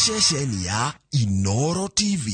Ceceni ya Inoro TV.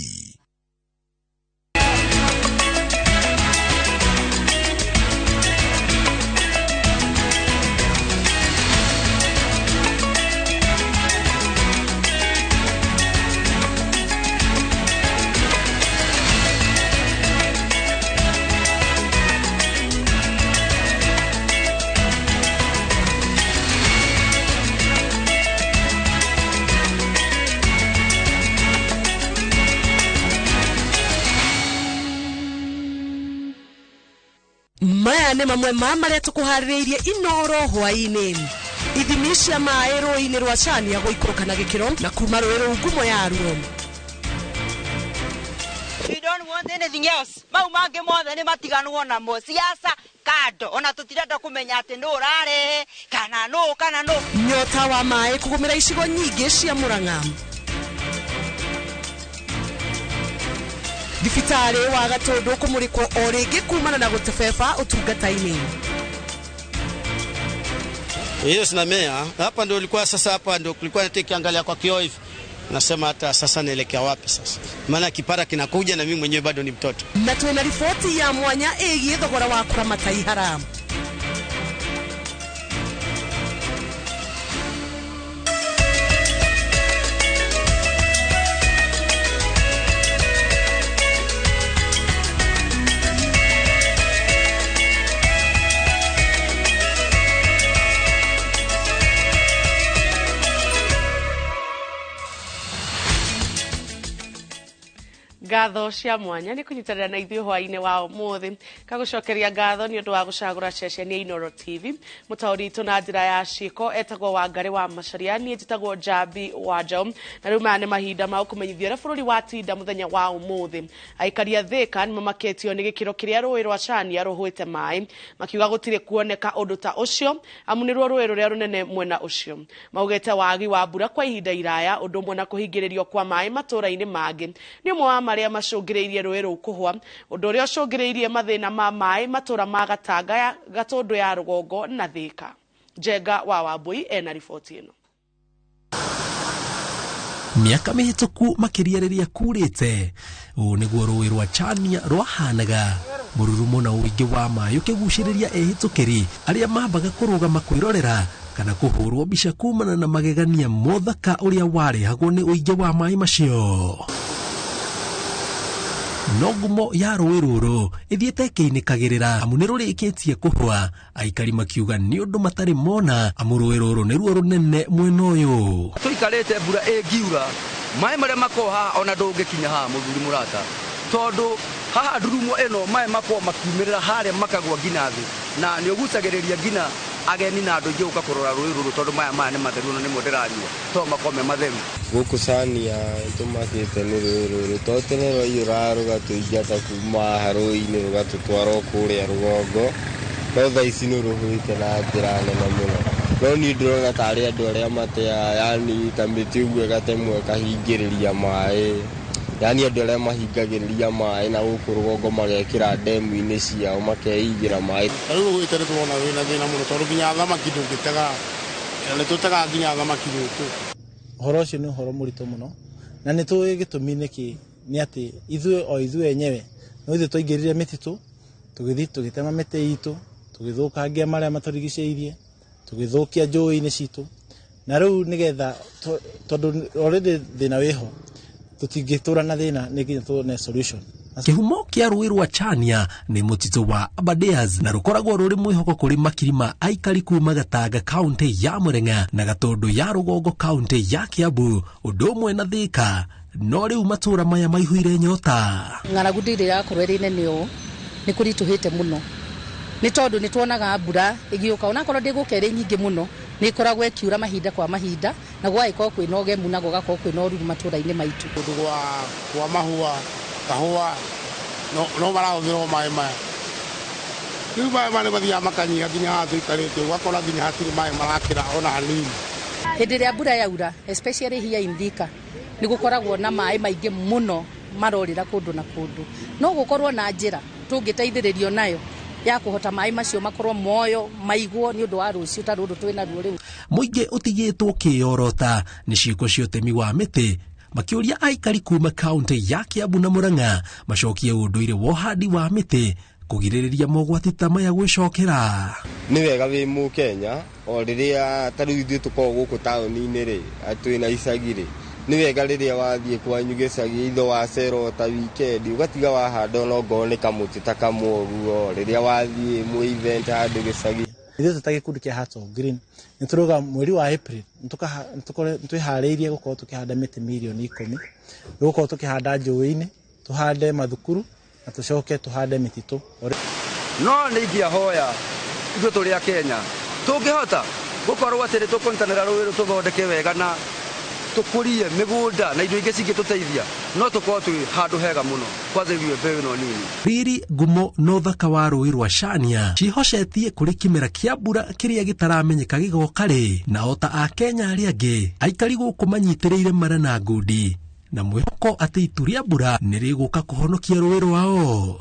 Maya nĩ mamwe ma marĩa tũkũharĩrĩirie Inoro hwaĩ-inĩ. Ithimi cia maĩ rũĩ-inĩ rwa Chania gũikũrũka na gĩkĩro na kuma rũĩ rũu ngumo yaruo. We don't want anything else. Mau mangĩ mothe nĩ matiganwo namo. Siasa kando. Ona tũtirenda kũmenya atĩ nũ ũrarehe kana nũ kana nũ. Nyota wa maĩ kũgũmĩra icigo nyingĩ cia Murang'a. Thibitarĩ wa Gatũndũ kũmũrĩkwo o rĩngĩ kumana na gũtebeba ũtungata-inĩ. Hiyo sinamea hapa ndio ilikuwa sasa, hapa ndio kulikuwa nikiangalia kwa kioo hivi nasema hata sasa naelekea wapi sasa, maana kipara kinakuja na mimi mwenyewe bado ni mtoto. Na twina riboti ya mwanya ĩgiĩ thogora wa kũramata ihara. Ngatho cia mwanya nĩ kũnyitanĩra na ithuĩ hwaĩ-inĩ wa ũmũthĩ. Ngagũcokeria ngatho nĩ ũndũ wa gũcagũra ceceni ya Inoro TV. Mũtaũri witũ na njĩra ya ciĩko etagwo Wangarĩ wa Macharia, niĩ njĩtagwo Njambi wa Njaũ. Na rĩu maya nĩ mahinda ma gũkũmenyithia ũrĩa bũrũri watinda mũthenya wa ũmũthĩ. Aikari a Thĩka nĩ mamakĩtio nĩ gĩkĩro kĩrĩa rũĩ rwa Chania rũhũĩte maĩ, makiuga gũtirĩ kuoneka ũndũ ta ũcio amu nĩruo rũĩ rũrĩa rũnene mwena ũcio. Maugĩte wagi wa mbura kwa ihinda iraya ũndũ ũmwe na kũhingĩrĩrio kwa maĩ matũũra-inĩ mangĩ nĩ ũmwe wa marĩa macũngĩrĩirie rũĩ rũu kũhũa, ũndũ ũrĩa ũcũngĩrĩirie mathĩna ma maĩ matũũra ma Gatanga, Gatũndũ ya Rũgongo na Thĩka. Njenga wa Wambui ena riboti ĩno. Mĩaka mĩhĩtũku makĩria rĩrĩa kurĩte, ũũ nĩguo rũĩ rwa Chania rwahanaga. Mũrurumo na ũingĩ wa maĩ ũkĩgucĩrĩria ehĩtũkĩri arĩa mambaga kũrũgama kwĩrorera kana kũhũrwo mbica kumana na magegania mothaka ũrĩa warehagwo nĩ ũingĩ wa maĩ macio. No ngumo ya rũĩ rũrũ ĩthiĩte ĩkĩinĩkagĩrĩra amu nĩ rũrĩkĩtie kũhũa, aikari makiuga nĩ ũndũ matarĩ mona amu rũĩ rũrũ nĩruo rũnene mwena ũyũ. Tũikarĩte mbura ĩngiura maĩ marĩa makoragwo haha ona ndũngĩkinya haha mũthuri mũrata, tondũ haha ndurumo ĩno maĩ makoragwo makiumĩrĩra harĩa makagwa nginya thĩ, na nĩ ũgucagĩrĩria nginya ageni na andũ aingĩ gũka kũrora rũĩ rũrũ tondũ maya nĩ matheru ona nĩmo ndĩranyua tondũ makoragwo me matheru. Gũkũ Chania tũmakĩte nĩ rũĩ rũrũ tondũ tene rwaiyũraga rũgatũingata kuma haha rũĩ-inĩ rũgatũtwara o kũrĩa rũgongo, no thaa ici nĩ rũhũĩte na njĩra nene mũno. No niĩ ndĩrona tarĩ andũ arĩa mateaga, yani ta mĩtĩ ũguo ĩgatemwo ĩkahingĩrĩria maĩ, yani andũ arĩa mahingagĩrĩria maĩ na gũkũ rũgongo magekĩra ndemu-inĩ ciao makeigĩra maĩ. Rĩu rũhũĩte nĩ tũrona rwĩna thĩna mũno tondũ nginya thamaki ndũngĩtega, na nĩ tũtegaga nginya thamaki gũkũ. Ũhoro ũcio nĩ ũhoro mũritũ mũno na nĩ tũĩ gĩtũmi nĩkĩ, nĩ atĩ ithuĩ o ithuĩ enyewe no ithuĩ twaingĩrire mĩtitũ tũgĩthiĩ tũgĩtema mĩtĩ itũ tũgĩthũkangia marĩa matũrigicĩirie tũgĩthũkia njũĩ-inĩ citũ, na rĩu nĩgetha tondũ already thĩna wĩho tũtingĩtũra na thĩna nĩ nginya tuone solution. Kĩhumo kĩa rũĩ rwa Chania nĩ mũtitũ wa Aberdares na rũkoragwo rũrĩ mwĩhoko kũrĩ makiri ma aikari kuma Gatanga kaunti ya Murang'a na Gatũndũ ya Rũgongo kaunti ya Kiambu ũndũ ũmwe na Thĩka, no rĩu matũũra maya maihũire nyota. Ng'aragu ndĩrĩ ĩrakorwo ĩrĩ nene ũũ nĩ kũritũhĩte mũno nĩ tondũ nĩ tuonaga mbura ĩgĩũka onakorwo ndĩgũka ĩrĩ nyingĩ mũno nĩ ĩkoragwo ĩkiura mahinda kwa mahinda na gũgagĩkorwo kwĩna ũgemu na gũgakorwo kwĩna ũruru matũũra-inĩ maitũ. Kũndũ kwa mahũa kahũa no marahũthĩrwo maĩ maya, rĩu maĩ maya nĩ mathiaga makanyiha nginya haha tũikarĩte ũgakora nginya hatirĩ maĩ marakĩra ona hanini. Hĩndĩ ĩrĩa mbura yaura especially here in Thika nĩ gũkoragwo na maĩ maingĩ mũno marorĩra kũndũ na kũndũ, no gũkorwo na njĩra tũngĩteithĩrĩrio nayo Ya kũhota maĩ macio makorwo moyo maigwo nĩ ũndũ wa rũciũ ta rũrũ twĩ naruo rĩu. Mũingĩ ũtigĩtwo kĩyorota nĩ ciĩko cia ũtemi wa mĩtĩ, makĩũria aikari kuma kaunti ya Kiambu na Murang'a macokie ũndũire wa ũhandi wa mĩtĩ kũgirĩrĩria mogwati ta maya gwĩcokera. Nĩ wega wĩ Mũkenya o rĩrĩa ta rĩu ithuĩ tũkoragwo gũkũ taũni-inĩ rĩ, twĩna icagi rĩ, nĩ wega rĩrĩa wathiĩ kwanyu gĩcagi itho wacera o ta wikendi ũgatiga wahanda ona ongorwo nĩ kamũtĩ ta kamwe ũguo rĩrĩa wathiĩ mwĩ event handũ gĩcagi. Ithuĩ twĩ ta gĩkundi kĩa Hearts of Green nĩ tũrauga mweri wa April nĩ twĩharĩirie gũkorwo tũkĩhanda mĩtĩ mirioni 10. Tũgũkorwo tũkĩhanda njũĩ-inĩ, tũhande mathukuru na tũcoke tũhande mĩtitũ. No nĩ ingĩahoya ithuĩ tũrĩ a Kenya tũngĩhota gũkorwo atĩ nĩ tũkũnyitanĩra rũĩ rũrũ tũthondeke wega na tũkũrie mĩgũnda na indo ingĩ cingĩtũteithia, no tũkorwo twĩ handũ hega mũno, kwanza ithuĩ mbeũ ĩno nini. Riri, ngumo na ũthaka wa rũĩ rwa Chania ciĩhocetie kũrĩ kĩmera kĩa mbura kĩrĩa gĩtaramenyeka gĩgoka rĩ, na o ta Akenya arĩa angĩ, aikari gũkũ manyitĩrĩire mara na ngundi na mwĩhoko atĩ itu rĩa mbura nĩ rĩgũka kũhonokia rũĩ rwao.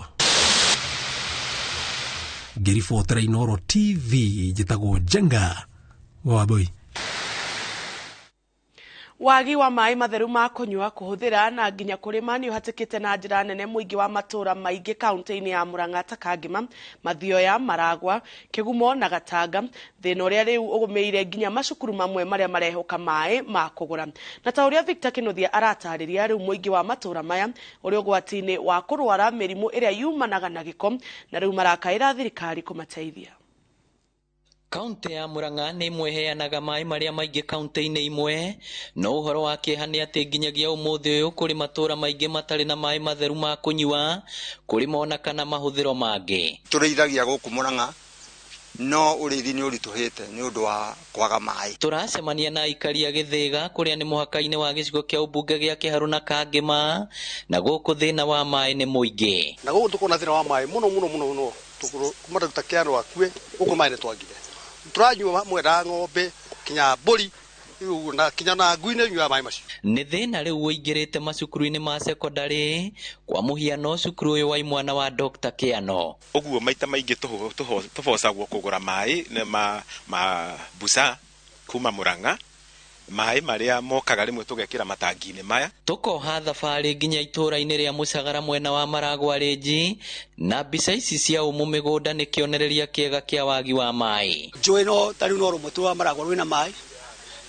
Ngĩribotera Inooro TV, njĩtagwo Njenga Wambui. Wagi wa maĩ matheru ma kũnyua, kũhũthĩra na nginya kũrĩma nĩ ũhatĩkĩte na njĩra nene mũingĩ wa matũũra maingĩ kaunti-inĩ ya Murang'a ta Kangema, Mathioya, Maragwa, Kĩgumo na Gatanga, thĩna ũrĩa rĩu ũgũmĩire nginya macukuru mamwe marĩa marehoka maĩ ma kũgũra. Na ta ũrĩa Victor Kĩnuthia aratarĩria, rĩu mũingĩ wa matũũra maya ũrĩ ũgwati-inĩ wa kũrwara mĩrimũ ĩrĩa yumanaga na gĩko, na rĩu marakaĩra thirikari kũmateithia. Kaunti ya Murang'a nĩ ĩmwe ĩheanaga maĩ marĩa maingĩ kaunti-inĩ imwe, no ũhoro wa kĩeha nĩ atĩ nginyagia ũmũthĩ ũyũ kũrĩ matũũra maingĩ matarĩ na maĩ matheru ma kũnyua, kũrĩma ona kana mahũthĩro mangĩ. Tũrĩithagia gũkũ Murang'a, no ũrĩithi nĩ ũritũhĩte nĩ ũndũ wa kwaga maĩ. Tũracemania na aikari a Gĩthĩga kũrĩa nĩ mũhaka-inĩ wa gĩcigo kĩa ũmbunge gĩa Kĩharũ na Kangema, na gũkũ thĩna wa maĩ nĩ mũingĩ. Na gũkũ tũkoragwo na thĩna wa maĩ mũno mũno mũno mũno, kuma ta Kĩano akue gũkũ maĩ nĩ twagire. Tũranyua mwena ng'ombe kinya mbũri na kinya na ngui nĩ nyuaga maĩ macio. Nĩ thĩna rĩu ũingĩrĩte macukuru-inĩ ma cekondarĩ, kwa mũhiano cukuru ũyũ wa imwana wa Dr. Kĩano. Ũguo maita maingĩ tũbocagwo kũgũra maĩ ma busa kuma Murang'a, maĩ marĩa mokaga rĩmwe tũgekĩra matangi-inĩ maya. Tũkoha thabarĩ nginya itũũra-inĩ rĩa Mũcagara mwena wa Maragwa Rĩnji, na mbica ici cia ũmũ mĩgũnda nĩ kĩonereria kĩega kĩa wagi wa maĩ. Njũĩ no ta rĩu no rũmwe tu rwa Maragwa rwĩna maĩ,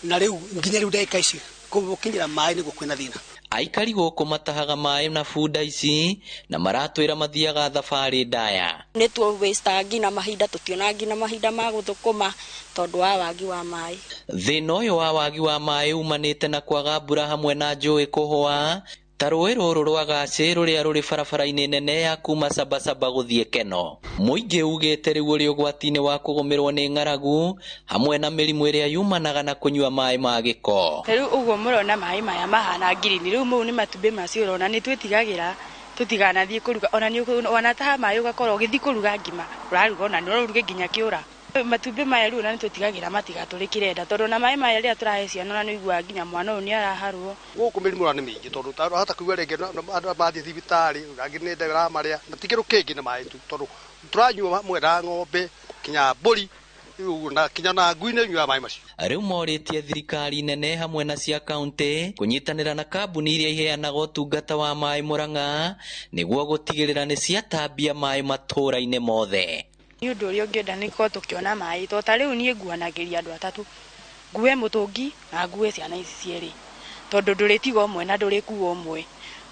na rĩu nginya rĩu ndagĩka ici gũkinyĩra maĩ nĩguo kwĩna thĩna. Aikari gũkũ matahaga maĩ na bunda ici na maratwĩra mathiaga thabarĩ ndaya. Nĩ tuwastaga nginya mahinda, tũtionaga nginya mahinda ma gũthũkũma tondũ wa wagi wa maĩ. Thĩna ũyũ wa wagi wa maĩ umanĩte na kwaga mbura hamwe na njũĩ kũhũa, ta rũĩ rũrũ rwa Gacĩ rũrĩa rũrĩ barabara-inĩ nene ya kuma Sabasaba gũthiĩ Keno. Mũingĩ ugĩte rĩu ũrĩ ũgwati-inĩ wa kũgũmĩrwo nĩ ng'aragu hamwe na mĩrimũ ĩrĩa yumanaga na kũnyua maĩ ma gĩko. Rĩu ũguo mũrona maĩ maya mahana ngirini, rĩu mau nĩ matumbĩ macio ũrona, nĩ twĩtigagĩra tũtiganathiĩ kũruga, ona nĩ wanataha maĩ ũgakorwo ũgĩthiĩ kũruga ngima, ũraruga ona no ũruge nginya kĩũra. Matumbĩ maya rĩu ona nĩ twĩtigagĩra matigatũrĩkĩre nda, tondũ ona maĩ maya rĩrĩa tũrahe ciana ona nĩ ũiguaga nginya mwana ũyũ nĩ araharwo. Gũkũ mĩrimũ nĩ mĩingĩ tondũ hata kũigua rĩngĩ andũ mathiĩ thibitarĩ, angĩ nĩ nda ĩramarĩa, na ti kĩndũ kĩngĩ nĩ maĩ tu, tondũ tũranyua mwena ng'ombe kinya mbũri na kinya na ngui nĩ nyuaga maĩ macio. Rĩu morĩtie thirikari nene hamwe na cia kaunti kũnyitanĩra na kambuni iria iheanaga ũtungata wa maĩ Murang'a nĩguo gũtigĩrĩra nĩ ciatambia maĩ matũũra-inĩ mothe. Nĩ ũndũ ũrĩa ũngĩenda nĩ gũkorwo tũkĩona maĩ, tondũ ta rĩu niĩ nguanagĩria andũ atatũ, ngue mũtũngi na ngue ciana ici cierĩ, tondũ ndũrĩtiga ũmwe na ndũrĩkua ũmwe.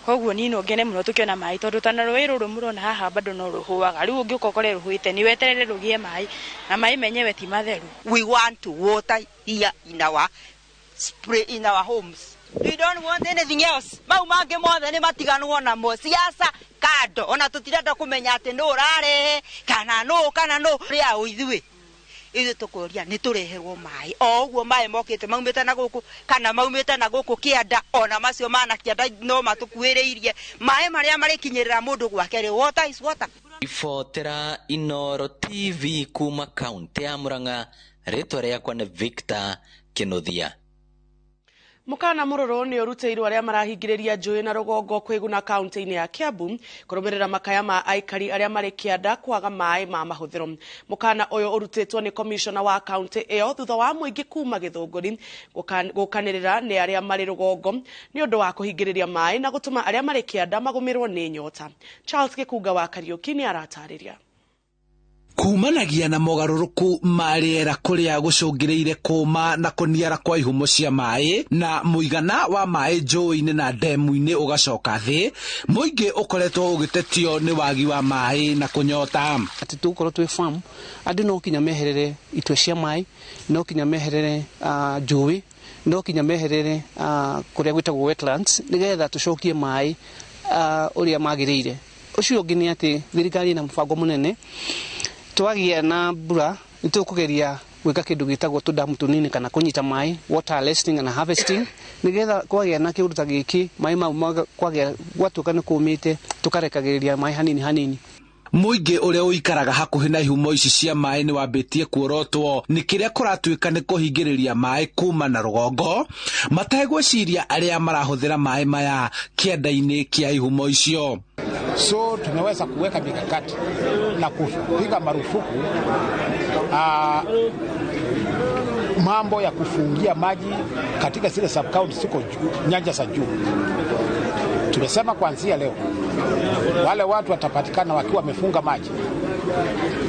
Koguo niĩ no ngene mũno tũkĩona maĩ, tondũ ta rũĩ rũrũ mũrona haha bado no rũhũaga. Rĩu ũngĩũka ũkore rũhũĩte nĩ weterere rũgĩe maĩ, na maĩ menyewe ti matheru. We want water here in our spray in our homes. We don't want anything else. Mau mangĩ mothe nĩ matiganwo namo. Siasa kando, ona tũtirenda kũmenya atĩ nũ ũrarehe kana nũ kana nũ. Rĩa ithuĩ ithuĩ tũkũria nĩ tũreherwo maĩ o ũguo maĩ mokĩte maumĩte na gũkũ kana maumĩte na gũkũ kĩanda, ona macio mana kĩanda no matũkuĩrĩirie maĩ marĩa marĩkinyĩrĩra mũndũ gwake rĩ, water is water. Ribotera Inooro TV kuma kaunti ya Murang'a, rĩtwa rĩakwa nĩ Victor Kĩnuthia. Mukana mururu ni uruteirwo aria marahingiriria njui na rugongo kwiguna kaunti-ini ya Kiambu kurumirira makaya ma aikari aria mari kianda kwaga mai ma mahuthiro. Mukana uyu urutitwo ni commissioner wa kaunti iyo thutha wa muingi kuma Githunguri gukanirira ni aria mari rugongo ni undu wa kuhingiriria mai na gutuma aria mari kianda magumirwo ni nyota. Charles Gikunga wa Kariuki ni aratariria. Kumanagia na mogarũrũku ma rĩera kũrĩa gũcũngĩrĩire kũma na kũniara kwa ihumo cia maĩ na mũigana wa maĩ njũĩ-inĩ na ndemu-inĩ ũgacoka thĩ, mũingĩ ũkoretwo ũgĩtetio nĩ wagi wa maĩ na kũnyota. Atĩ tũgũkorwo twĩ farm, andũ no kinya meherere itwe cia maĩ, no kinya meherere njũĩ, no kinya meherere kũrĩa gwĩtagwo wetlands, nĩgetha tũcokie maĩ ũrĩa magĩrĩire. Ũcio ũngĩ nĩ atĩ thirikari ĩna mũbango mũnene, twagia na mbura nĩtũkũgeria gwĩka kĩndũ gĩtagwo tũdamu tũnini kana kũnyita maĩ, water harvesting and harvesting, nĩgetha kwagĩa na kĩũndũ ta gĩkĩ maĩ mau kwagĩa gwatuĩka nĩ kũmĩte tũkarekagĩrĩria maĩ hanini hanini. Mũingĩ ũrĩa ũikaraga hakuhĩ na ihumo ici cia maĩ nĩ wambĩtie kuorotwo nĩ kĩrĩa kũratuĩka nĩ kũhingĩrĩria maĩ kuma na rũgongo mategwĩciria arĩa marahũthĩra maĩ maya kĩanda-inĩ kĩa ihumo icio. So tumeweza kuweka mikakati na kupiga marufuku mambo ya kufungia maji katika zile sub county siko nyanja za juu. Tumesema kuanzia leo wale watu watapatikana wakiwa wamefunga maji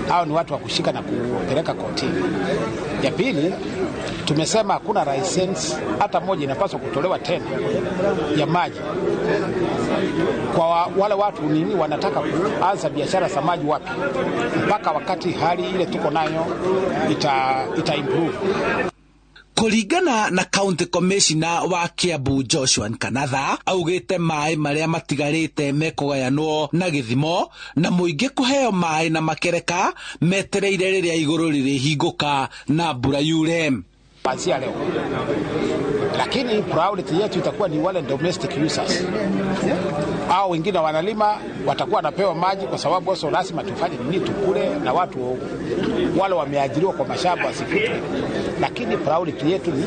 hao ni watu wa kushika na kupeleka kotini. Ya pili, tumesema hakuna license hata moja inapaswa kutolewa tena ya maji kwa wale watu nini wanataka kuanza biashara za maji wapi mpaka wakati hali ile tuko nayo ita improve. Kũringana na County Commissioner wa Kiambu Joshua Nkanatha augĩte maĩ marĩa matigarĩte mekũgayanwo na gĩthimo na mũingĩ kũheo maĩ na makereka metereire rĩrĩa igũrũ rĩrĩhingũka na mbura yure. Kuanzia leo, lakini priority yetu itakuwa ni wale domestic users au wengine wanalima watakuwa wanapewa maji, kwa sababu wao lazima tufanye nini, tukule na watu wale wameajiriwa kwa mashamba wasifutwe, lakini priority yetu ni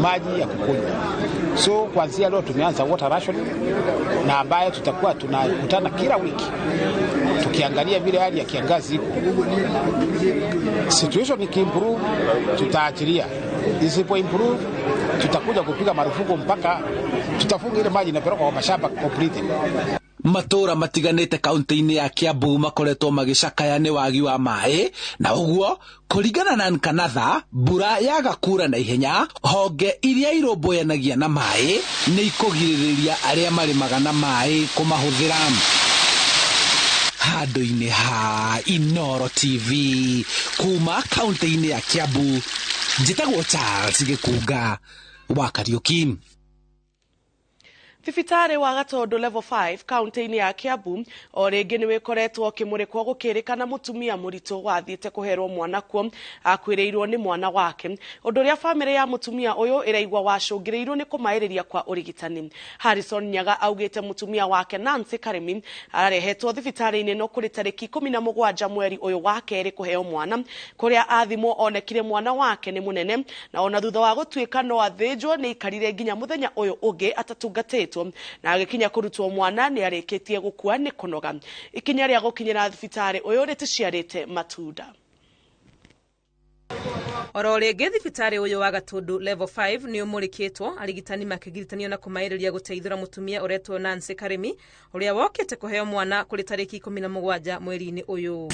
maji ya kukunywa. So kuanzia leo tumeanza water rationing, na ambayo tutakuwa tunakutana kila wiki tukiangalia vile hali ya kiangazi iko. Situation ikiimprove tutaachilia, isipo improve tutakuja kupiga marufuku mpaka tutafunga ile maji inapelekwa kwa mashamba completely. Matũra matiganĩte kaunti-inĩ ya Kiambu makoretwo magĩcakaya nĩ wagi wa maĩ, na ũguo kũringana na Nkanatha mbura yaga kura na ihenya honge iria irũmbũyanagia na maĩ nĩ ikũgirĩrĩria arĩa marĩmaga na maĩ kũmahũthĩra. Handũ-inĩ ha Inooro TV kuma kaunti-inĩ ya Kiambu, njĩtagwo Charles Gĩkunga wa Kariuki. Thibitarĩ wa Gatundu level 5 kaunti-inĩ ya Kiambu o rĩngĩ nĩ wĩkoretwo ũkĩmũrĩkwo gũkĩrĩkana mũtumia mũritũ wathiĩte kũherwo mwana kuo akuĩrĩirwo nĩ mwana wake, ũndũ ũrĩa bamĩrĩ ya mũtumia ũyũ ĩraigua wacũngĩrĩirwo nĩ kũmaĩrĩria kwa ũrigitani. Harrison Nyaga augĩte mũtumia wake Nancy Karimi ararehetwo thibitarĩ-inĩ no kũrĩ tarĩki 17 mweri ũyũ wa kerĩ kũheo mwana, kũrĩa athimwo onekire mwana wake nĩ mũnene, na ona thutha wa gũtuĩka no athĩnjwo nĩ aikarire nginya mũthenya ũyũ ũngĩ atatungatĩtwo na agĩkinya kũrutwo mwana nĩ arĩkĩtie gũkua nĩ kũnoga. Ikinya rĩa gũkinyĩra thibitarĩ ũyũ rĩticiarĩte matunda. Oro rĩngĩ thibitarĩ ũyũ wa Gatundu level 5 nĩ ũmũrĩkĩtwo arigitani makĩgirithanio na kũmaĩrĩria gũteithũra mũtumia ũretwo Nancy Karimi ũrĩa wokĩte kũheo mwana kũrĩ tarĩki 17 mweri-inĩ ũyũ.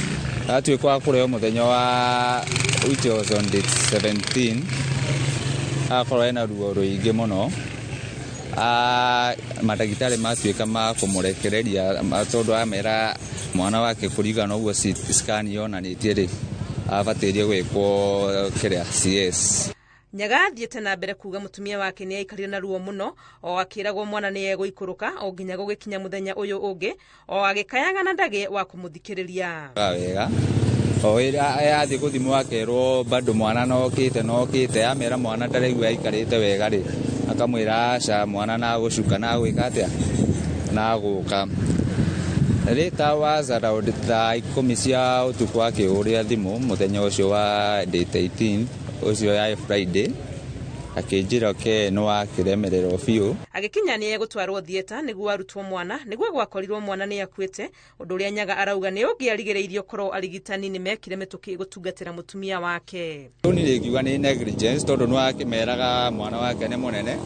Atuĩka wa kũrehwo mũthenya wa which was on date 17 akorwo ena ruo rũingĩ mũno. Mandagĩtarĩ matuĩka ma kũmũrekereria tondũ amera mwana wake kũringana ũguo scan yonanĩtie rĩ abatĩrie gwĩkwo kĩrĩa CS. Nyaga athiĩte na mbere kuga mũtumia wake nĩ aikarire na ruo mũno o akĩragwo mwana nĩ egũikũrũka o nginya gũgĩkinya mũthenya ũyũ ũngĩ o agĩkayaga na ndagĩ wa kũmũthikĩrĩria. Wega o athiĩ gũthimwo akerwo bado mwana nokĩte nokĩte, amera mwana ndaraigua aikarĩte wega rĩ akamwĩra aca mwana na gũcuka na gwĩka atĩa na gũka. Later was around thaa 10 cia ũtukũ akĩhũrĩra thimũ mũthenya ũcio wa date 18 ũcio ya Friday Akĩnjĩra ke nĩ wakĩremererwo biũ. Agĩkinya nĩ egũtwarwo theatre nĩguo arutwo mwana nĩguo gwakorirwo mwana nĩ akuĩte, ũndũ ũrĩa Nyaga arauga nĩ ũngĩarigĩrĩirio korwo arigitani nĩ mekire mĩtũkĩ gũtungatĩra mũtumia wake. Rĩu niĩ ingiuga nĩ negligence tondũ nĩ wakĩmeraga mwana wake nĩ mũnene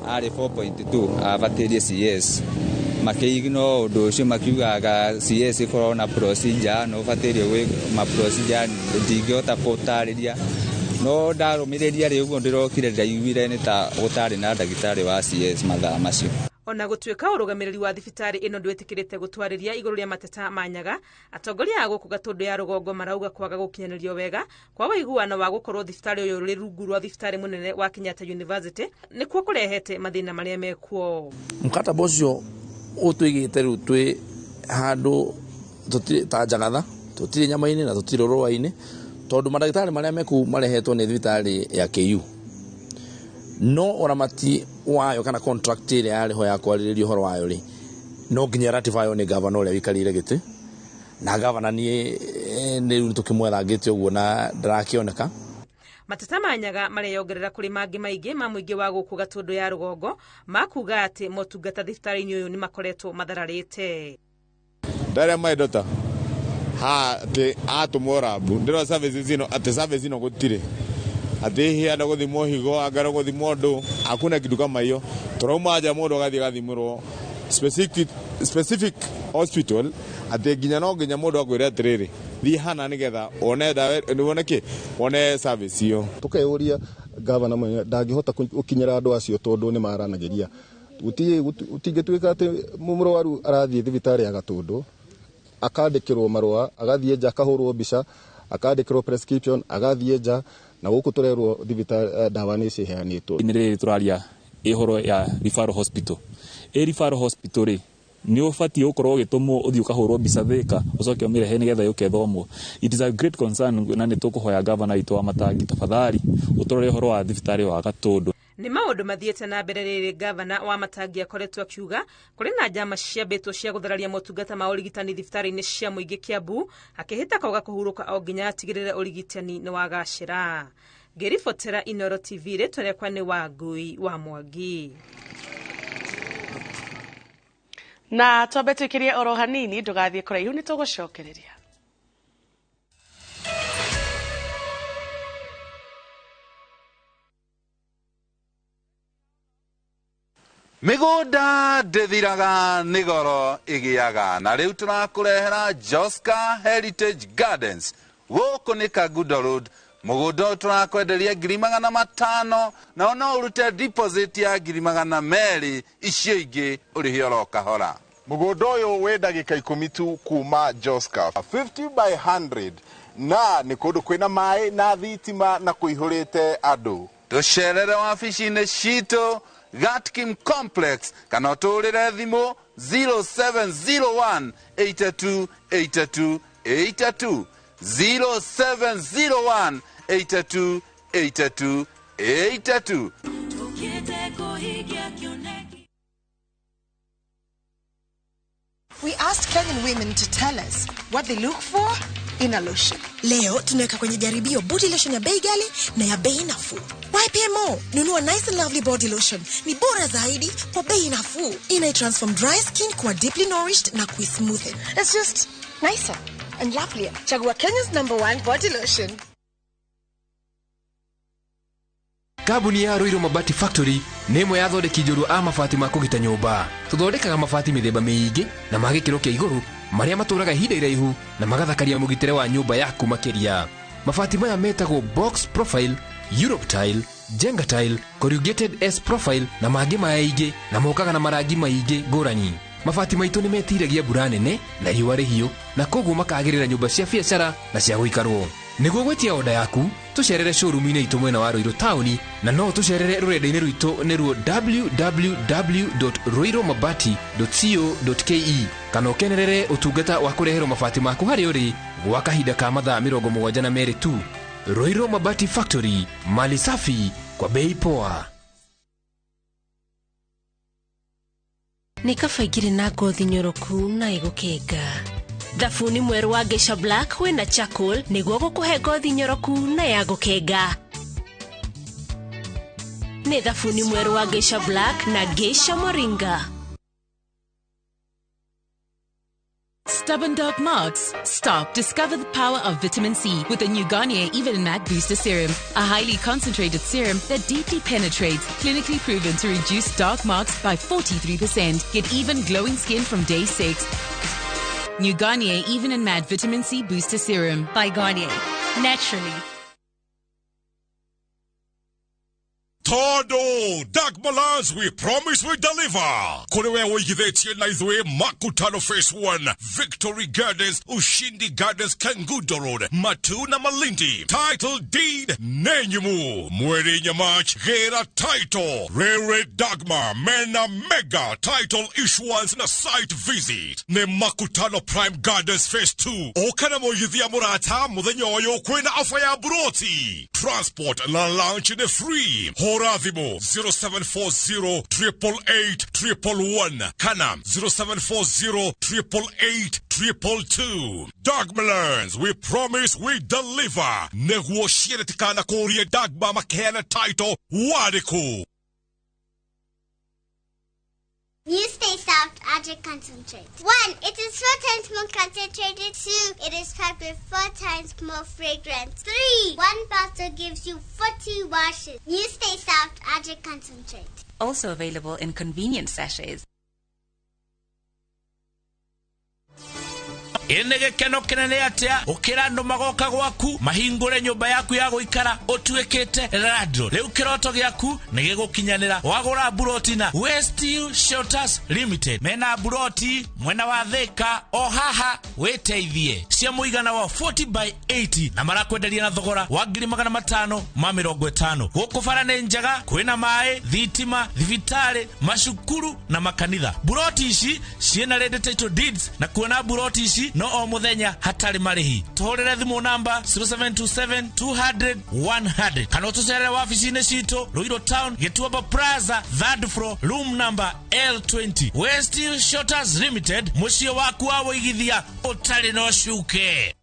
arĩ 4.2 abatĩrie CS. Makĩignore ũndũ ũcio makiugaga CS ĩkoragwo na procedure no ũbatĩrie gwĩ ma procedure ndingĩhota gũtarĩria. No ndarũmĩrĩria rĩ ũguo ndĩrokire ndaiguire nĩ ta gũtarĩ na ndagĩtarĩ wa CS mathaa macio. Ona gũtuĩka ũrũgamĩrĩri wa thibitarĩ ĩno ndwĩtĩkĩrĩte gũtwarĩria igũrũ rĩa mateta ma Nyaga, atongoria a gũkũ Gatũndũ ya rũgongo marauga kwaga gũkinyanĩrio wega kwa ũiguano wa gũkorwo thibitarĩ ũyũ ũrĩ rungu rwa thibitarĩ mũnene wa Kenyatta University nĩkuo kũrehete mathĩna marĩa mekuo. Mkataba ũcio ũtũigĩte rĩu twĩ handũ tũtirĩ ta njagatha, tũtirĩ nyama-inĩ na tũtirĩ rũa-inĩ, tondũ mandagĩtarĩ marĩa mekũu marehetwo nĩ thibitarĩ ya KU. No ũramati wayo kana contract ĩrĩa yarĩ ho ya kwarĩrĩria ũhoro wayo rĩ, no nginya ratify nĩ gavana ũrĩa ũikarĩire gĩtĩ, na gavana niĩ nĩ rĩu tũkĩmwethangĩte ũguo na ndarakĩoneka. Mateta ma Nyaga mareyongerera kũrĩ mangĩ maingĩ ma mũingĩ wa gũkũ Gatũndũ ya rũgongo makuga atĩ motungata thibitarĩ-inĩ ũyũ nĩ makoretwo mathararĩte. Ndarĩa my daughter ha atĩ atũmwo rabu ndĩrona services ĩno atĩ service ĩno gũtirĩ atĩ hihi andũ gũthimwo higo anga gũthimwo ndũ hakuna kitu kama hiyo. Tũrauma nja mũndũ agathiĩ agathimĩrwo specific hospital atĩ nginya no nginya mũndũ akwĩre atĩrĩrĩ thiĩ hana nĩgetha wone ndawa wone kĩ wone service ĩyo. Tũkeyũria gavana mwenyewe ndangĩhota gũkinyĩra andũ acio tondũ nĩ maranagĩria. Gũtingĩtuĩka atĩ mũrwaru arathiĩ thibitarĩ ya Gatũndũ akandĩkĩrwo marũa agathiĩ nja akahũrwo mbica akandĩkĩrwo prescription agathiĩ nja na gũkũ tũrerwo thibitarĩ ndawa nĩ ciheanĩtwo. Nĩ rĩrĩ tũraria ĩhoro ya referral hospital. Ĩ referral hospital rĩ nĩ ũbatiĩ gũkorwo ũgĩtũmwo ũthiĩ ũkahũrwo mbica Thĩka ũcoke ũmĩrehe nĩgetha yũke ĩthomwo. It is a great concern na nĩ tũkũhoya gavana witũ wa Matangi tafadhali ũtũrore ũhoro wa thibitarĩ wa Gatũndũ. Nĩ maũndũ mathiĩte na mbere rĩrĩ gavana wa Matangi akoretwo akiuga kũrĩ na njama ciambĩtwo cia gũthararia motungata ma ũrigitani thibitarĩ-inĩ cia mũingĩ Kiambu, akĩhĩta kwaga kũhurũka o nginya atigĩrĩre ũrigitani nĩ wagacĩra. Ngĩribotera Inooro TV, rĩtwa rĩakwa nĩ Wangui wa Mwangi. Na twambe twĩkĩrie oro hanini ndũgathiĩ kũraihu nĩ tũgũcokereria. Mĩgũnda ndĩthiraga nĩ goro ĩgĩaga na rĩu tũrakũrehera Joska Heritage Gardens gũkũ nĩ Kangundo Road. Mũgũnda ũyũ tũrakwenderia 500,000 na no ũrute deposit ya 200,000 icio ingĩ ũrĩhe oro kahora. Mũgũnda ũyũ wĩ ndagĩka 10 tu kuma Joska 50 by 100 na nĩ kũndũ kwĩna maĩ na thitima na kũihũrĩte andũ. Tũcerere wabici-inĩ citũ Gatkim Complex kana ũtũrĩre thimũ 0701 82 82 82 0701 82 82 82. We asked Kenyan women to tell us what they look for in a lotion. Leo tunaweka kwenye jaribio body lotion ya bei ghali na ya bei nafuu. YPMO, nunua nice and lovely body lotion. Ni bora zaidi kwa bei nafuu. Ina transform dry skin kuwa deeply nourished na kuismoothen. It's just nicer and lovelier. Chagua Kenya's #1 body lotion. Kambuni ya Ruiru Mabati Factory nĩ ĩmwe ya athondeki njorua a mabati ma kũgita nyũmba. Tũthondekaga mabati mĩthemba mĩingĩ na ma gĩkĩro kĩa igũrũ marĩa matũraga ihinda iraihu na magathakaria mũgitĩre wa nyũmba yaku makĩria. Mabati maya metagwo box profile, Europe tile, Jenga tile, corrugated S profile na mangĩ maingĩ na mokaga na marangi maingĩ ngũrani. Mabati maitũ nĩ metiragia mbura nene na riũa rĩhiũ na koguo makagĩrĩra nyũmba cia biacara na cia gũikarwo. Nĩguo gwĩtia oda yaku tũcerere showroom-inĩ itũ mwena wa Ruiru taũni na no tũcerere rũrenda-inĩ rwitũ nĩruo www.ruirumabati.co.ke kana ũkenerere ũtungata wa kũreherwo mabati maku harĩa ũrĩ gwa kahinda ka mathaa 72 tu. Ruiru Mabati Factory, mali safi kwa bei poa. Nĩ kaba ingĩrĩ na ngothi nyoroku na ĩgũkenga. Thabuni mwerũ wa Geisha Black wĩna charcoal nĩguo gũkũhe ngothi nyoroku na ya gũkenga. Nĩ thabuni mwerũ wa Geisha Black na Geisha Moringa. Stubborn dark marks? Stop. Discover the power of vitamin C with the new Garnier Even Matte Booster Serum, a highly concentrated serum that deeply penetrates, clinically proven to reduce dark marks by 43%. Get even glowing skin from day 6. New Garnier Even and Matte Vitamin C Booster Serum. By Garnier. Naturally. Todo Dagmalands, we promise we deliver. Kuri we wĩigithĩtie na ithuĩ Makutano Phase 1, Victory Gardens, Ushindi Gardens, Kangundo Road, Matuna Malindi. Title deed Nenyumu. Mweri Nyamach Gera Title. Rere Dagma Mena Mega Title Issuance na Site Visit. Ne Makutano Prime Gardens Phase 2. Okana mũigithia mũrata mũthenya ũyũ kwĩna ofa ya buroti. Transport na lunch ni free. Horathimo 0740 888 111 kana 0740 888 222. Dagmalands, we promise we deliver. Neguo ciĩrĩtikana kũrie Dagma makeana title wariku. New Stay Soft Object Concentrate. 1, it is 4 times more concentrated. 2, it is packed with 4 times more fragrance. 3, 1 bottle gives you 40 washes. New Stay Soft Object Concentrate. Also available in convenient sachets. Ĩnĩ gĩkeno kĩnene atĩa ũkĩra andũ magoka gwaku mahingũre nyũmba yaku ya gũikara ũtuĩkĩte landlord. Rĩu kĩroto gĩaku nĩ gĩgũkinyanĩra wagũra buroti na Westhill Shelters Limited. Mena buroti mwena wa Thika o haha wĩteithie cia mũigana wa 40 by 80 na marakwenderia na thogora wa 550. Gũkũ bara nĩ njega, kwĩna maĩ, thitima, thibitarĩ, macukuru na makanitha. Buroti ici ciĩna ready title deeds na kuona buroti ici no o muthenya hatarĩ marĩhi. Tũhũrĩre thimũ namba 0727 200 100 kana ũtũcerere wabici-inĩ citũ Ruiru Town, Gĩtuamba Plaza, third floor, room number L20. Westhill Shelters Limited, mũciĩ waku wa wĩigithia ũtarĩ na ũcuke.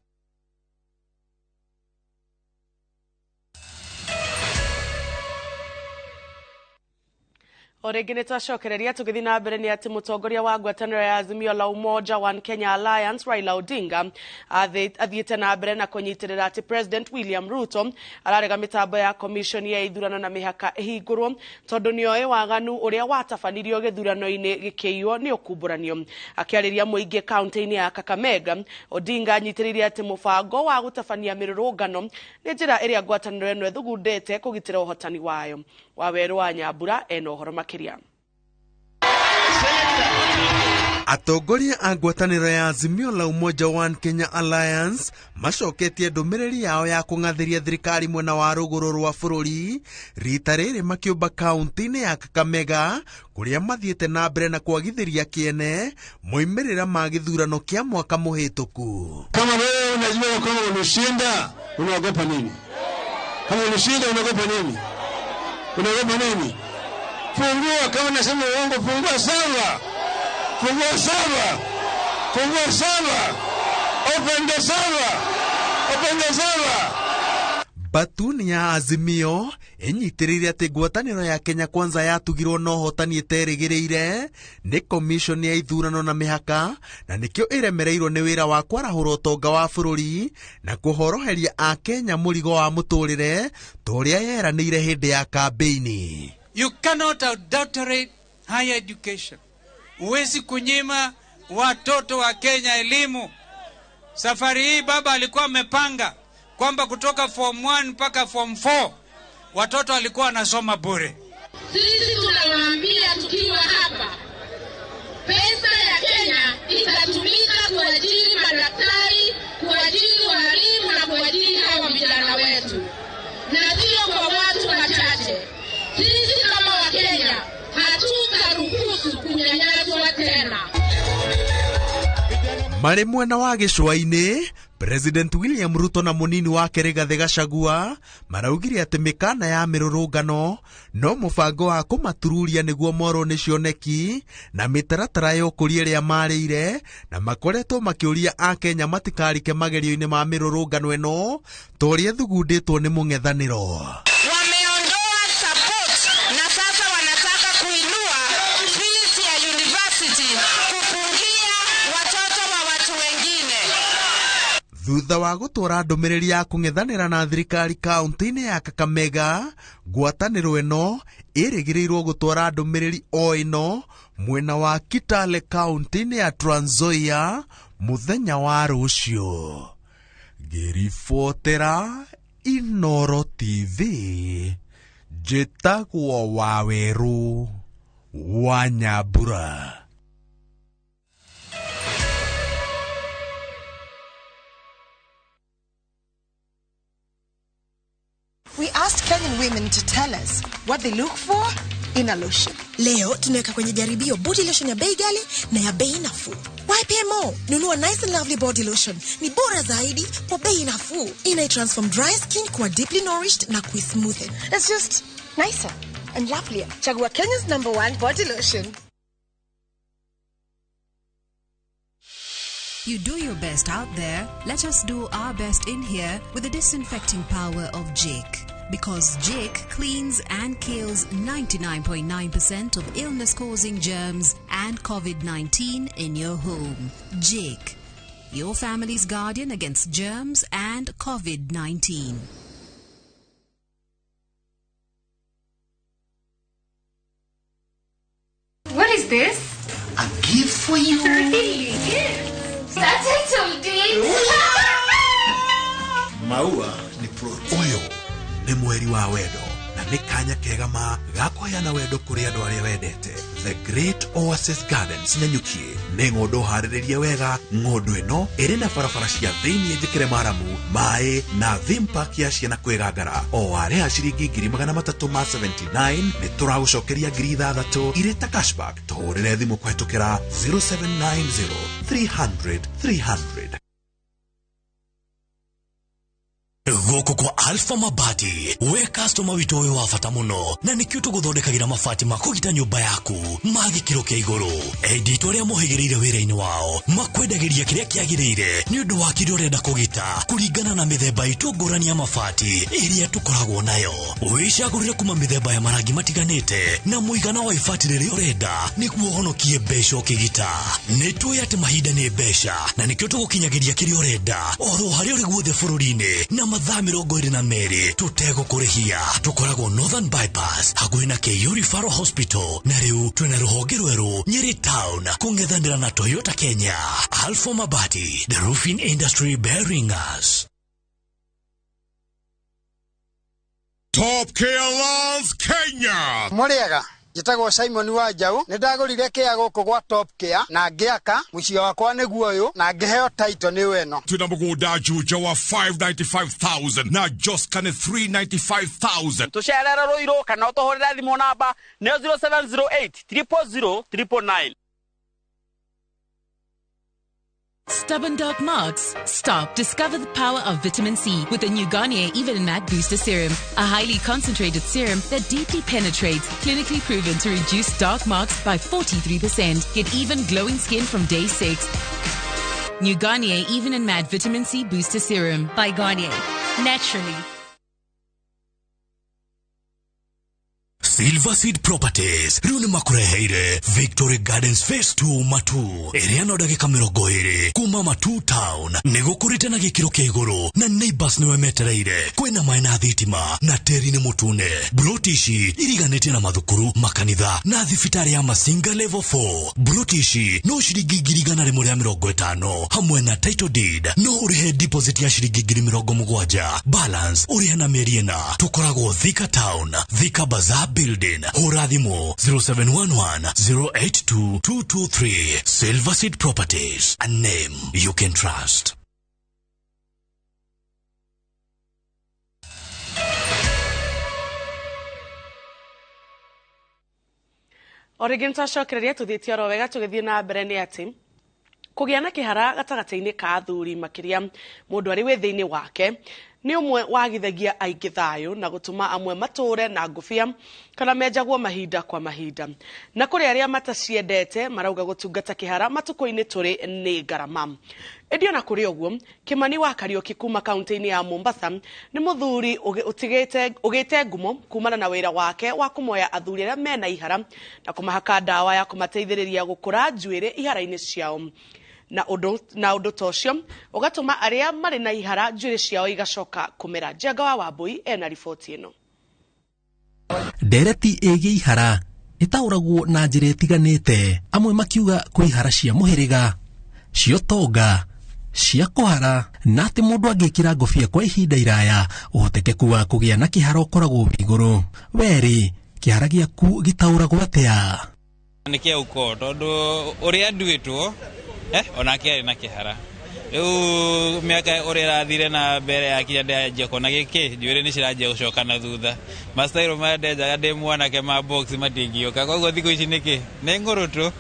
O rĩngĩ nĩ twacokereria tũgĩthiĩ na mbere nĩ atĩ mũtongoria wa ngwatanĩro ya Azimio la Umoja One Kenya Alliance Raila Odinga athiĩte na mbere na kũnyitĩrĩra atĩ President William Ruto ararega mĩtambo ya commission ya ithurano na mĩhaka ĩhingũrwo tondũ nĩoĩ waganu ũrĩa watabanirio gĩthurano-inĩ gĩkĩiywo nĩ ũkumbũranio. Akĩarĩria mũingĩ kaunti-inĩ ya Kakamega, Odinga anyitĩrĩire atĩ mũbango wa gũtabania mĩrũrũngano nĩ njĩra ĩrĩa ngwatanĩro ĩno ĩthugundĩte kũgitĩra ũhotani wayo. Wawerũ wa Nyambura ena ũhoro makĩria. Atongoria a ngwatanĩro ya Azimio la Umoja One Kenya Alliance macoketie ndũmĩrĩri yao ya kũng'athĩria thirikari mwena wa rũgũrũ rwa bũrũri rita rĩrĩ makĩũmba kaunti-inĩ ya Kakamega kũrĩa mathiĩte na mbere na kwagithĩria kĩene moimĩrĩra ma gĩthurano kĩa mwaka mũhĩtũku. Kama wewe unajua kwamba ulishinda, unaogopa nini? Kama ulishinda unaogopa nini? Unaogopa nini? Fungua, kama nasema uongo, fungua sawa. Fungua sawa. Fungua sawa. Open the sawa. Open the sawa. Batuni ya Azimio ĩnyitĩrĩire atĩ ngwatanĩro ya Kenya Kwanza yatugirwo na ũhotani ĩterĩgĩrĩire nĩ commission ya ithurano na mĩhaka na nĩkĩo ĩremereirwo nĩ wĩra wa kwarahũra ũtonga wa bũrũri na kũhoroheria Akenya mũrigo wa mũtũrĩre ta ũrĩa yeranĩire hĩndĩ ya kambĩini. You cannot adulterate higher education. Huwezi kunyima watoto wa Kenya elimu. Safari hii baba alikuwa amepanga kwamba kutoka form 1 mpaka form 4 watoto walikuwa wanasoma bure. Sisi tunawaambia tukiwa hapa, pesa ya Kenya itatumika kuajiri madaktari, kuajiri walimu na kuajiri hawa vijana wetu, na sio kwa watu wachache. Sisi kama Wakenya hatutaruhusu kunyanyaswa tena. Marĩ mwena wa gĩcũa-inĩ, President William Ruto na mũnini wake Rigathĩ Gachagua maraugire atĩ mĩkana ya mĩrũrũngano no mũbango wa kũmatururia nĩguo morwo nĩ cioneki na mĩtaratara ya ũkũria ĩrĩa marĩire, na makoretwo makĩũria Akenya matikarike magerio-inĩ ma mĩrũrũngano ĩno ta ũrĩa ĩthugundĩtwo nĩ mũng'ethanĩro. Wameondoa support na Thutha wa gũtwara ndũmĩrĩri ya kũng'ethanĩra na thirikari kaunti-inĩ ya Kakamega, ngwatanĩro ĩno ĩrĩgĩrĩirwo gũtwara ndũmĩrĩri o ĩno mwena wa Kitale kaunti-inĩ ya Trans Nzoia mũthenya wa rũciũ. Ngĩribotera Inoro TV, njĩtagwo Wawerũ wa Nyambura. We asked Kenyan women to tell us what they look for in a lotion. Leo tunaweka kwenye jaribio body lotion ya bei ghali na ya bei nafuu. YPMO, nunua Nice and Lovely body lotion. Ni bora zaidi kwa bei nafuu. Ina transform dry skin kuwa deeply nourished na kuismoothen. It's just nicer and lovelier. Chagua Kenya's #1 body lotion. You do your best out there. Let us do our best in here with the disinfecting power of Jik. Because Jik cleans and kills 99.9% of illness-causing germs and COVID-19 in your home. Jik, your family's guardian against germs and COVID-19. What is this? A gift for you. Really? That's it, deed. Maua ni pro. Ũyũ nĩ mweri wa wendo na nĩ kanya kega ma ga kũheana wendo kũrĩ andũ arĩa wendete. The Great Oasis Gardens Nanyuki nĩ ng'ũndũ harĩrĩrie wega. Ng'ũndũ ĩno ĩrĩ na barabara cia thĩiniĩ njĩkĩre maramu, maĩ na theme park ya ciana kwĩgangara. O warĩha ciringi 379 nĩ tũragũcokeria 6,000 irĩ ta cashback. Tũhũrĩre thimũ kũhetũkĩra 0790 300 300. Gũkũ kwa Alpha Mabati, we customer witũ wĩ wa bata mũno, na nĩkĩo tũgũthondekagĩra mabati ma kũgita nyũmba yaku ma gĩkĩro kĩa igũrũ. Endi itũ arĩa mohĩgĩrĩire wĩra-inĩ wao makwendagĩria kĩrĩa kĩagĩrĩire nĩ ũndũ wa kĩrĩa ũrenda kũgita kũringana na mĩthemba itũ ngũrani ya mabati ĩrĩa tũkoragwo nayo. Wĩcagũrĩre kuma mĩthemba ya marangi matiganĩte na mũigana wa ibati rĩrĩa ũrenda nĩguo ũhonokie mbeca ũkĩgita. Nĩ tũĩ atĩ mahinda nĩ mbeca na nĩkĩo tũgũkinyagĩria kĩrĩa ũrenda oro harĩa ũrĩ guothe bũrũri-inĩ na mathaa 22 tũtegũkũrĩhia. Tũkoragwo Northern Bypass hakuhĩ na KU Referral Hospital, na rĩu twĩna rũhonge rwerũ Nyeri Town kũng'ethanĩra na Toyota Kenya. Alpha Mabati, the roofing industry bearing us. Top Care Love Kenya. Mũrĩega, njĩtagwo Simon wa Njaũ, nĩ ndagũrire kĩa gũkũ gwa Top Care na ngĩaka mũciĩ wakwa nĩguo ũyũ na ngĩheo title nĩ ĩno. Twĩna mũgũnda Juja wa 595,000 na Joska nĩ 395,000. Tũcerere Rũirũ kana ũtũhũrĩre thimũ namba nĩyo 0708 000 999. Stubborn dark marks? Stop. Discover the power of vitamin C with the new Garnier Even Matte Booster Serum, a highly concentrated serum that deeply penetrates, clinically proven to reduce dark marks by 43%. Get even glowing skin from day 6. New Garnier Even and Matte Vitamin C Booster Serum. By Garnier. Naturally. Silver Seed Properties rĩu nĩ makũreheire Victory Gardens Phase 2 Matu ĩrĩa no ndagĩka 20 kuma Matu Town. Nĩ gũkũrĩte na gĩkĩro kĩa igũrũ na neighbors nĩwe metereire. Kwĩna maĩ na thitima na tĩri nĩ mũtune. Broti ici iriganĩtie na mathukuru, makanitha na thibitarĩ ya Masinga Level 4. Broti ici no ciringi 150,000 hamwe na title deed. No ũrĩhe deposit ya ciringi 70,000, balance ũrĩhe na mĩeri ĩna. Tũkoragwo Thika Town, Thika Bazaar Building. Hũra thimũ 0711 082 223. Silver Seed Properties, a name you can trust. O rĩngĩ nĩtwacokereria tũthiĩte oro wega tũgĩthiĩ na mbere nĩ atĩ kũgĩa na kĩhara gatagatĩ-inĩ ka athuri makĩria mũndũ arĩ wĩ thĩinĩ wake nĩ ũmwe wagithagia aingĩ thayũ na gũtũma amwe matũre na ngũbia kana menjagwo mahinda kwa mahinda. Na kũrĩ arĩa mataciendete marauga gũtungata kĩhara matukũ-inĩ tũrĩ nĩ ngarama. Ĩndĩ ona kũrĩ ũguo, Kĩmani wa Kariũki kuma kaunti-inĩ ya Mombasa nĩ mũthuri ũgĩte ngumo kumana na wĩra wake wa kũmoya athuri arĩa mena ihara na kũmahaka ndawa ya kũmateithĩrĩria gũkũra njuĩrĩ ihara-inĩ ciao. Na ũndũ ta ũcio ũgatũma arĩa marĩ na ihara njuĩrĩ ciao igacoka kũmera. Njenga wa Wambui ena riboti ĩno. Ndereti ĩgiĩ ihara ĩtaũragwo na njĩra ĩtiganĩte, amwe makiuga kwĩ ihara cia mũhĩrĩga, cia ũtonga, cia kũhara, na atĩ mũndũ angĩkĩra ngobia kwa ihinda iraya ũhotekeku wa kũgĩa na kĩhara ũkoragwo wĩ igũrũ. Werĩ, kĩhara gĩaku gĩtaũragwo atĩa? Nĩ kĩa ukoo tondũ ũrĩa nduĩtwo onake arĩ na kĩhara. Rĩu mĩaka ũrĩa ĩrathire na mbere yakinya ndĩranjia kuona gĩkĩ njuĩrĩ nĩ ciranjia gũcoka na thutha. Mastairo maya ndenjaga ndĩ mwanake ma box matingĩũka, koguo thikũ ici nĩkĩ nĩ ng'ũrũtũ.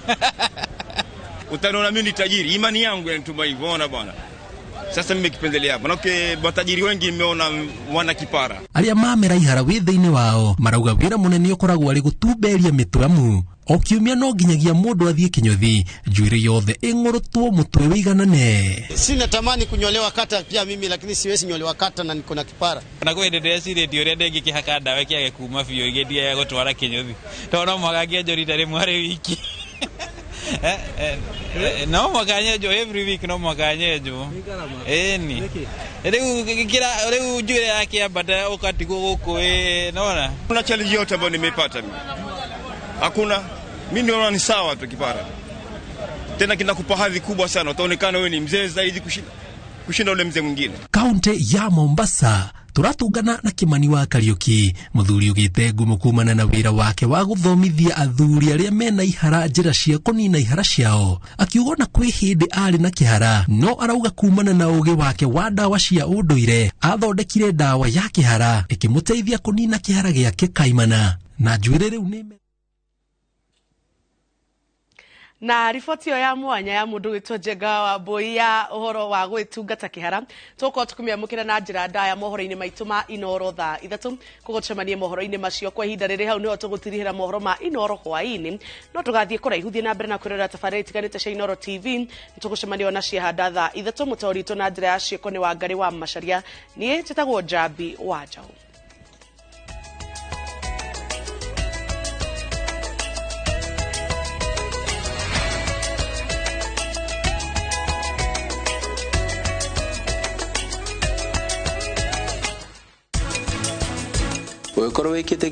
Utaniona mimi ni tajiri, imani yangu yanituma hivyo, ona bwana. Sasa mimi kipendelea hapa. Manake matajiri wengi nimeona wana kipara. Arĩa mamera ihara wĩ thĩinĩ wao marauga wĩra mũnene ũkoragwo arĩ gũtumberia mĩtwe amu o kiumia no nginyagia mũndũ athiĩ kĩnyũthi njuĩrĩ yothe ĩng'ũrũtwo mũtwe wĩiganane. Sina tamani kunyolewa kata pia mimi, lakini siwezi nyolewa kata na niko na kipara. Na kwĩ hĩndĩ ndĩrecirĩtie ũrĩa ndĩngĩkĩhaka ndawa kĩage kuma biũ igĩthiaga gũtwara kĩnyũthi, tondũ no mũhaka ngĩenjwo rita rĩmwe harĩ wiki. No mũhaka nyenjwo every week, no mũhaka nyenjwo. Ĩni rĩu njuĩrĩ yakĩambata ũgatigwo gũkũ ĩ nona. Kuna challenge yote ambayo nimeipata mimi? Hakuna. Mimi naona ni sawa tu kipara. Tena kinakupa hadhi kubwa sana, utaonekana wewe ni mzee zaidi kushinda ule mzee mwingine. Kaunti ya Mombasa turatungana na Kimani wa Kariuki, muthuri ugite ngumo kumana na wira wake wa guthomithia athuri aria mena ihara njira cia kunina ihara ciao, akiuga na kwi hindi ari na kihara no arauga kumana na ugi wake wa ndawa cia unduire athondekire ndawa ya kihara ikimuteithia kunina kihara giake kaimana na njuĩrĩ riu ni. Na riboti ĩyo ya mwanya ya mũndũ gwĩtwo Njenga wa Mbui ya ũhoro wa gwĩtungata kĩhara tũgũkorwo tũkĩmĩamũkĩra na njĩra ndaya mohoro-inĩ maitũ ma Inoro thaa 3 koguo tũcemanie mohoro-inĩ macio kwa ihinda rĩrĩ. Hau nĩho tũgũtirihĩra mohoro ma Inoro hwaĩ-inĩ, no tũgathiĩ kũraihu thiĩ na mbere na kwĩrorera tabarĩra itiganĩte cia Inoro TV. Nĩtũgũcemania ona ciehanda thaa 3. Mũtaũri witũ na njĩra ya ciĩko nĩ Wangarĩ wa Macharia, niĩ njĩtagwo Njambi wa Njaũ. Ũngĩkorwo wĩkĩte